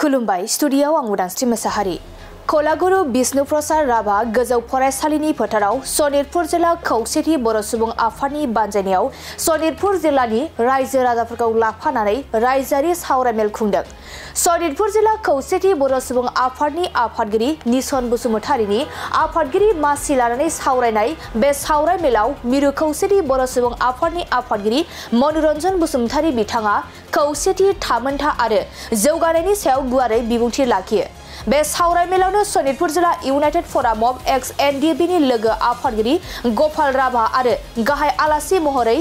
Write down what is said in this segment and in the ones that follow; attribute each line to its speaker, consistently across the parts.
Speaker 1: खुलुमबाय स्टुडियाव आं उदांस्रि मोसाहारि कलागुरु विष्णु प्रसाद राभा गोजौ फरायसालिनि फोथाराव सनितपुर जिल्ला खौसेथि बर' सुबुं आफादनि बानजायनायाव सनितपुर जिल्लानि रायजो राजाफोरखौ लाफानानै रायजोआरि सावरायमेल खुंदों। सनितपुर जिल्ला खौसेथि बर' सुबुं आफादनि आफादगिरि निसन बसुमतारिनि आफादगिरि मासि लानानै सावरायनाय बे सावरायमेलाव मिरु खौसेथि बर' सुबुं आफादनि आफादगिरि मनरन्जन बसुमतारि बिथाङा खौसेथि थामोनथा आरो जौगानायनि सायाव गुवारै बिबुंथि लाखियो। बे सावरायमेलावनो सनितपुर जिल्ला इउनाइटेड फराम अफ एक्स एनडिएफबि लोगो आफादगिरि गपाल राभा आरो गाहाय आलासि महरै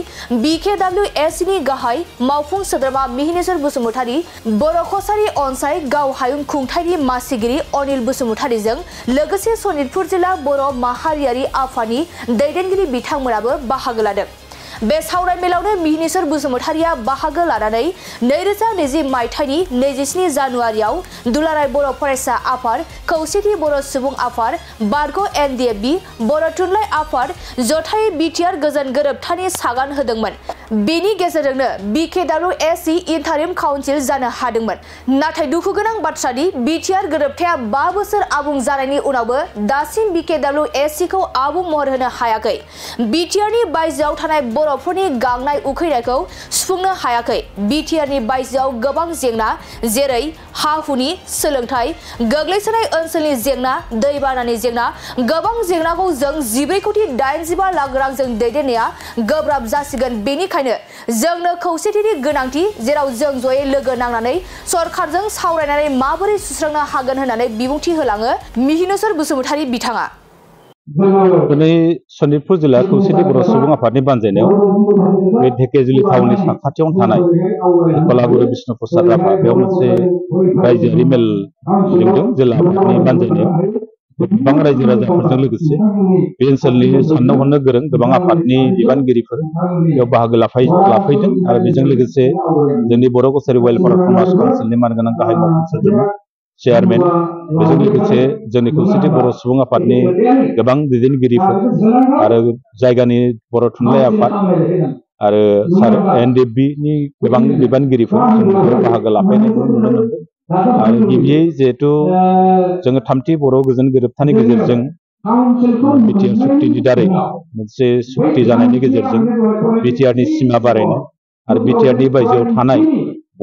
Speaker 1: BKWS नि गाहाय मावफुं सोद्रोमा मिहिनेश्वर बसुमतारि, बर' कसारि अनसाय गाव हायुं खुंथायनि मासिगिरि अनिल बसुमतारिजों लोगोसे सनितपुर जिल्ला बर' माहारियारि आफादनि दैदेनगिरि बिथांमोनाबो बाहागो लादों। बे सावरायमेलावनो मिहिनेश्वर बसुमतारिया बाहागो लानानै 2020 मायथाइनि 27 जानुवारियाव दुलाराय बर' फरायसा आफाद, खौसेथि बर' सुबुं आफाद, बारग' एनडिएफबि, बर' थुनलाइ आफाद, जथाय बिटिआर गोजोन गोरोबथानि सागान होदोंमोन। बेनि गेजेरजोंनो BKWS इन्टारिम काउन्सिल जानो हादोंमोन। नाथाय दुखुगोनां बाथ्रादि बिटिआर गोरोबथाया 5 बोसोर आबुं जानायनि उनावबो दासिम BKWS खौ आबुं महर होनो हायाखै। बिटिआरनि बायजोआव थानाय बर'फोरनि गांनाय उखैनायखौ सुफुंनो हायाखै। बिटिआरनि बायजोआव गोबां जेंना जेरै हा-हुनि, सोलोंथाइ, गोग्लैसोनाय ओनसोलनि जेंना, दैबानानि जेंना, गोबां जेंनाखौ जों 14,85 लाख रांजों दैदेननाया गोब्राब जासिगोन। बेनिखायनो जोंनो खौसेथिनि गोनांथि, जेराव जों जयै लोगो नांनानै सरकारजों सावरायनानै माबोरै सुस्रांनो हागोन होननानै बिबुंथि होलाङो मिहिनेश्वर बसुमतारि बिथाङा।
Speaker 2: दिनै सनितपुर जिल्ला खौसेथि बर' सुबुं आफादनि बानजायनायाव बे ढेकियाजुलि टाउननि साखाथियावनो थानाय कलागुरु विष्णु प्रसाद राभा बेयाव मोनसे रायजोआरि मेल लिंदों। जिल्ला आफादनि बानजायनायाव गोबां रायजो राजाफोरजों लोगोसे बे ओनसोलनि साननो हनो गोरों गोबां आफादनि बिबानगिरिफोर बेयाव बाहागो लाफैदों आरो बेजों लोगोसे जोंनि बर' कसारि वेलफेयार समाज काउन्सिलनि मानगोनां गाहाय मावफुं सोद्रोमा चेयारमेन, बेजों लोगोसे जोंनि खौसेथि बर' सुबुं आफादनि गोबां दैदेनगिरिफोर आरो जायगानि बर' थुनलाइ आफाद आरो एनडिएफबि गोबां बिबानगिरिफोर जों बाहागो लाफैनायखौ नुनो मोनदों। आरो गिबियै जिहेथु जोङो थामथि बर' गोजोन गोरोबथानि गेजेरजों बिटिआर सुक्तिनि दारै मोनसे सुक्ति जानायनि गेजेरजों बिटिआरनि सिमा बारायनाय आरो बिटिआरनि बायजोआव थानाय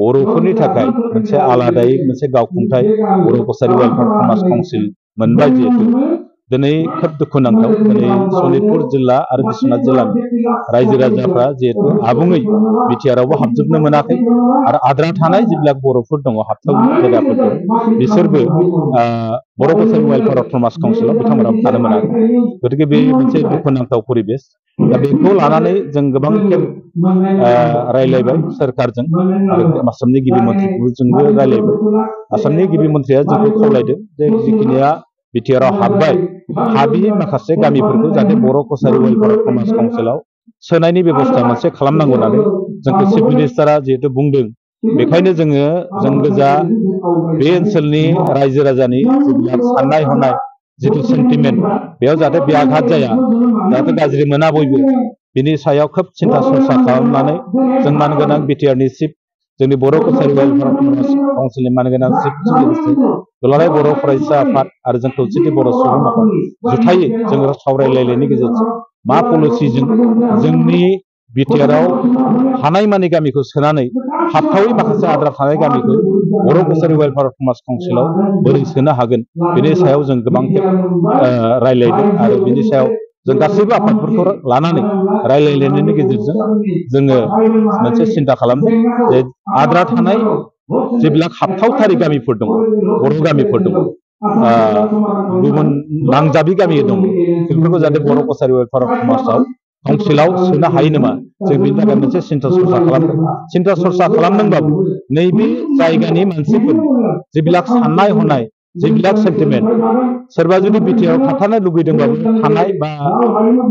Speaker 2: बर'फोरनि थाखाय मोनसे आलादायै मोनसे गावखुंथाय बर' कसारि वेलफेयार समाज काउन्सिल मोनबाय। जिहेतु दिनै खोब दुखुनांथाव दिनै सनितपुर जिल्ला आरो बिश्वनाथ जिल्लानि रायजो राजाफ्रा जिहेतु आबुङै बिटिआरावबो हाबजोबनो मोनाखै आरो आद्रा थानाय जेब्ला बर'फोर दङ, हाबथाव जायगाफोर दं, बिसोरबो बर' कसारि वेलफेयार समाज काउन्सिलाव बिथांमोना थानो मोनाखै। गतिके बे मोनसे दुखुनांथाव परिबेस। दा बेखौ लानानै जों गोबां खेब रायलायबाय सरकारजों आरो आसामनि गिबि मन्थ्रिफोरजोंबो रायलायबाय। आसामनि गिबि मन्थ्रिया जोंखौ खावलायदों जे जिखिनिया बिटिआराव हाबबाय, हाबि माखासे गामिफोरखौ जाहाथे बर' कसारि वेलफेयार समाज काउन्सिलाव सोनायनि बेबस्था मोनसे खालामनांगौ होननानै जोंखौ चिफ मिनिस्टारा जिहेतु बुंदों। बेखायनो जों गोजा बे ओनसोलनि रायजो राजानि साननाय हनाय जिथु सेन्टिमेन्ट बेयाव जाहाथे ब्याघात जाया, जाहाथे गाज्रि मोना बयबो, बिनि सायाव खोब सिन्था सरसा खालामनानै जों मानगोनां बिटिआरनि चिफ, जोंनि बर' कसारि वेलफेयार काउन्सिलनि मानगोनां चिफजों लोगोसे दुलाराय बर' फरायसा आफाद आरो जों खौसेथि बर' सुबुं आफाद जुथायै जों सावरायलायनायनि गेजेरजों मा पलिसिजों जोंनि बिटिआराव हानायमानि गामिखौ सोनानै हाबथावै माखासे आद्रा थानाय गामिखौ बर' कसारि वेलफेयार समाज काउन्सिलाव बोरै सोनो हागोन, बेनि सायाव जों गोबां खेब रायलायदों आरो बेनि सायाव जों गासैबो आफादफोरखौ लानानै रायलायलायनायनि गेजेरजों जोङो मोनसे सिन्था खालामदों जे आद्रा थानाय जेब्ला हाबथावथारि गामिफोर दङ, बर' गामिफोर दङ, गुबुन नांजाबि गामि दङ, बेफोरखौ जाहाथे बर' कसारि वेलफेयार समाजाव काउन्सिलाव सोनो हायो नामा, जों बेनि थाखाय मोनसे सिन्था सरसा खालामदों। सिन्था सरसा खालामदोंबाबो नैबे जायगानि मानसिफोरनि जेब्ला साननाय हनाय, जेब्ला सेन्टिमेन्ट, सोरबा जुदि बिटिआराव थाथारनो लुबैदोंबाबो थानाय बा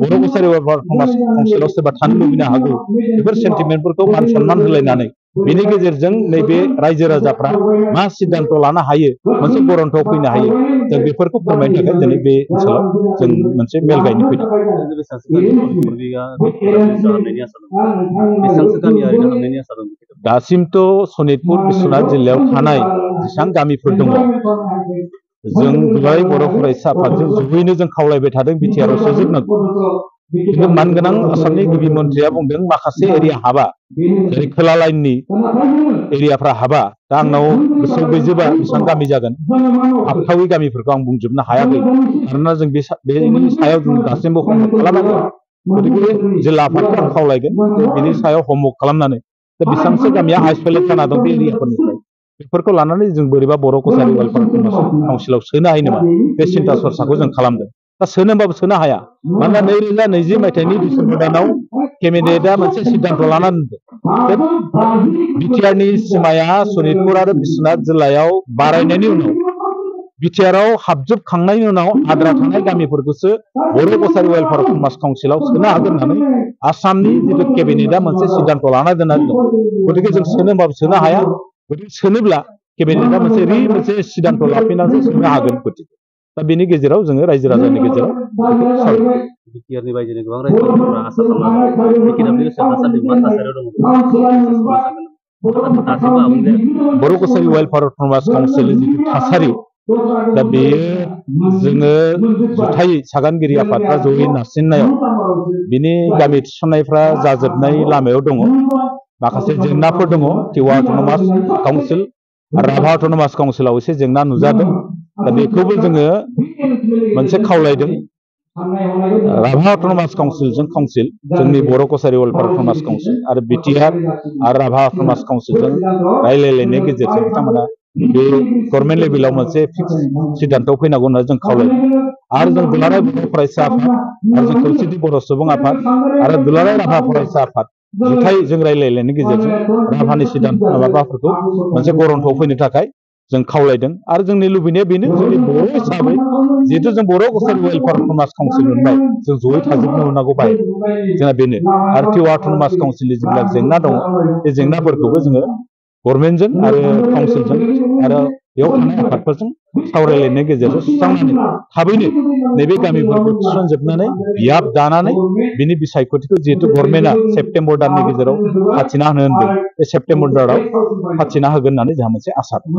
Speaker 2: बर' कसारि वेलफेयार समाज काउन्सिलाव सोरबा थानो लुबैनो हागौ, बेफोर सेन्टिमेन्टफोरखौ मान सनमान होलायनानै बेनि गेजेरजों नैबे रायजो राजाफ्रा मा सिद्धांत लानो हायो मोनसे गरन्थआव फैनो हायो जों बेफोरखौ फोरमायनो थाखाय दिनै बे ओनसोलाव जों मोनसे मेल गायनो फैदों। दासिमथ' सनितपुर बिश्वनाथ जिल्लायाव थानाय जेसेबां गामिफोर दङ जों दुलाराय बर' फरायसा आफादजों जयैनो जों खावलायबाय थादों बिटिआरआव सोजोबनांगौ। खिन्थु मानगोनां आसामनि गिबि मन्थ्रिया बुंदों माखासे एरिया हाबा जेरै खोला लाइननि एरियाफ्रा हाबा दा आंनाव गोसोआव गैजोबा बेसेबां गामि जागोन हाबथावै गामिफोरखौ आं बुंजोबनो हायाखै मानोना जों बेनि सायाव जों दासिमबो हमवर्क खालामाखै। गतिके जिल्ला आफादखौ आं खावलायगोन बेनि सायाव हमवर्क खालामनानै दा बेसेबांसो गामिया आइसोलेट जाना दं बे एरियाफोरनिफ्राय बेफोरखौ लानानै जों बोरैबा बर' कसारि वेलफेयार काउन्सिलाव सोनो हायो नामा बे सिन्था सरसाखौ जों खालामदों। दा सोनो होनबाबो सोनो हाया मानोना 2020 मायथाइनि डिसेम्बर दानाव केबिनेटआ मोनसे सिद्धांत लानानै दोनदों बिटिआरनि सिमाया सनितपुर आरो बिश्वनाथ जिल्लायाव बारायनायनि उनाव बिटिआरआव हाबजोबखांनायनि उनाव आद्रा थानाय गामिफोरखौसो बर' कसारि वेलफेयार समाज काउन्सिलाव सोनो हागोन होननानै आसामनि जिथु केबिनेटआ मोनसे सिद्धांत लाना दोननानै दं। गतिके जों सोनो होनबाबो सोनो हाया गतिके सोनोब्ला केबिनेटआ मोनसे सिद्धांत लाफिननानैसो सोनो हागोन। गतिके दा बेनि गेजेराव जोङो रायजो राजानि गेजेराव
Speaker 3: बिटिआरनि बायजोनि गोबां रायजोफोरा आसा खालामनानै पिकेडब्लिउएसआ दासान्दि मा थासारियाव दङ दासिमबो आबुं जायाखै।
Speaker 2: बर' कसारि वेलफेयार समाज काउन्सिलनि जिथु थासारि दा बेयो जोङो जुथायै सागानगिरि आफादफ्रा जयै नारसिननायाव बिनि गामि थिसननायफ्रा जाजोबनाय लामायाव दङ। माखासे जेंनाफोर दङ टिवा अट'नमास काउन्सिल आरो राभा अट'नमास काउन्सिलाव एसे जेंना नुजादों दा बेखौबो जोङो मोनसे खावलायदों राभा अट'नमास काउन्सिलजों काउन्सिल जोंनि बर' कसारि वेलफेयार समाज काउन्सिल आरो बिटिआर आरो राभा अट'नमास काउन्सिलजों रायलायलायनायनि गेजेरजों बिथांमोना बे गभर्नमेन्ट लेभेलाव मोनसे फिक्स सिद्धान्तआव फैनांगौ होनना जों खावलायदों। आरो जों दुलाराय बर' फरायसा आफाद आरो जों खौसेथि बर' सुबुं आफाद आरो दुलाराय राभा फरायसा आफाद जुथाय जों रायलायलायनायनि गेजेरजों राभानि सिद्धान्त माबाफोरखौ मोनसे गरन्थआव फैनो थाखाय जों खावलायदों। आरो जोंनि लुबैनाया बेनो जोंनि बर' हिसाबै जिहेतु जों बर' कसारि वेलफेयार समाज काउन्सिल मोनबाय जों जयै थाजोबनो मोननांगौ बाहाय जोंना बेनो आरो टिवा अट'नमास काउन्सिलनि जेब्ला जेंना दङ बे जेंनाफोरखौबो जोङो गभर्नमेन्टजों आरो काउन्सिलजों आरो बेयाव थानाय आफादफोरजों सावरायलायनायनि गेजेरजों सुस्रांनानै थाबैनो नैबे गामिफोरखौ थिसनजोबनानै बियाब दानानै बिनि बिसायख'थिखौ जिहेतु गभर्नमेन्टआ सेप्तेम्बर दाननि गेजेराव फाथिना होनो होनदों बे सेप्तेम्बर दानाव फाथिना होगोन होननानै जोंहा मोनसे आसा दं।